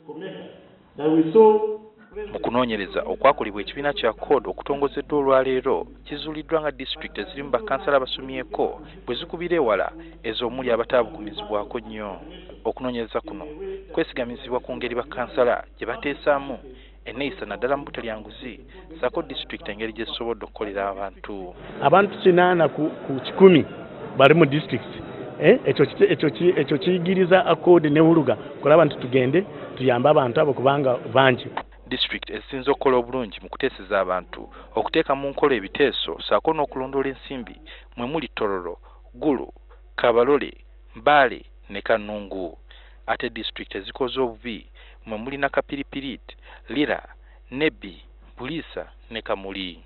That we saw. Mu kunoonyereza okwakolebwa ekibiina kya CORD okutongozeddwa olwaleero, kizuuliddwa nga disitulikiti ezirimu bakansala abasomyeko bwe zikubira ewala ezo omuli abataabukumizibwako nnyo. Okunoonyereza kuno kwesigamizibwa ku ngeri bakansala gye bateesaamu, enneeyisa naddala mu butalya nguzi, ssaako disitulikiti engeri gye zisobodde okukolera abantu. Abantu 80 ku 100 bali mu district. Ekyo kiyigiriza Acode ne Uluga kulaba nti tugende tuyambe abantu abo kubanga bangi. Disitulikiti ezisinze okukola obulungi mu kuteeseza abantu, okuteeka mu nkola ebiteeso ssaako n'okulondoola ensimbi mwe muli Tororo, Gulu, Kabarole, Mbale ne Kanungu. Ate disitulikiti ezikoze obubi mwe muli Nakapiripirit, Lira, Nebbi, Buliisa ne Kamuli.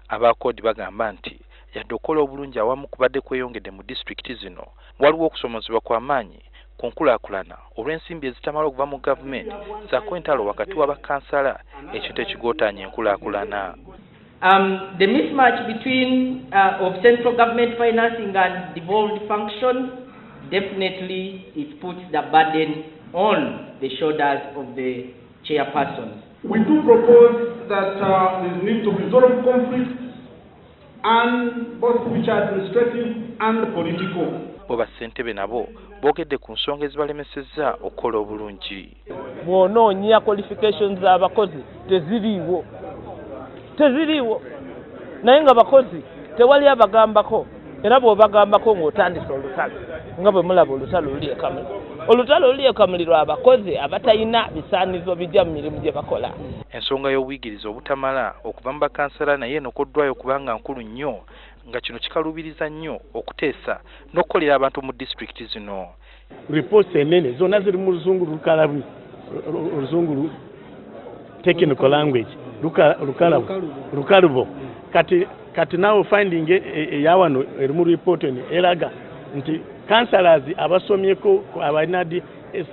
Aba CORD bagamba nti yadde okukola obulungi awamu kubadde kweyongedde mu disitulikiti zino, waliwo okusoomozebwa kwa maanyi ku nkulaakulana olw'ensimbi ezitamala okuva mu gavumenti ssaako entalo wakati w'abakansala, ekintu ekigootaanya enkulaakulana. The mismatch between of central government financing and devolved functions, definitely it puts the burden on the shoulders of the chairpersons. We do propose that there is need to resolve conflicts, and both which are administrative and political. Bo bassentebe nabo boogedde ku nsonga ezibalemesezza okukola obulungi. Bw'onoonya qualifications z'abakozi, teziriiwo, teziriiwo, naye nga bakozi tewali abagambako, era bw'obagambako ng'otandise olutalo, nga bwe mulaba olutalo luli e Kamuli. Olutalo luli e Kamuli lwa bakozi abatalina bisaanizo bijja mu mirimu gye bakola. Ensonga y'obuyigirize obutamala okuva mu bakansala naye enokoddwayo kubanga nkulu nnyo, nga kino kikaluubiriza nnyo okuteesa n'okukolera abantu mu disitulikiti zino. Reports enene zonna ziri mu luzungu lukalabi, oluzungu technical language, lukalubo. Kati nawe finding eyawano eri mu report eno eraga nti councillors abasomyeko, abalina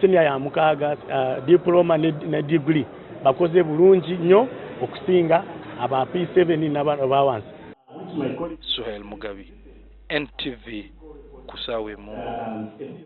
senior ya mukaaga, diploma ne degree, bakoze bulungi nnyo okusinga aba P7 n'abawansi. Suhail Mugabi, NTV, ku ssaawa 1.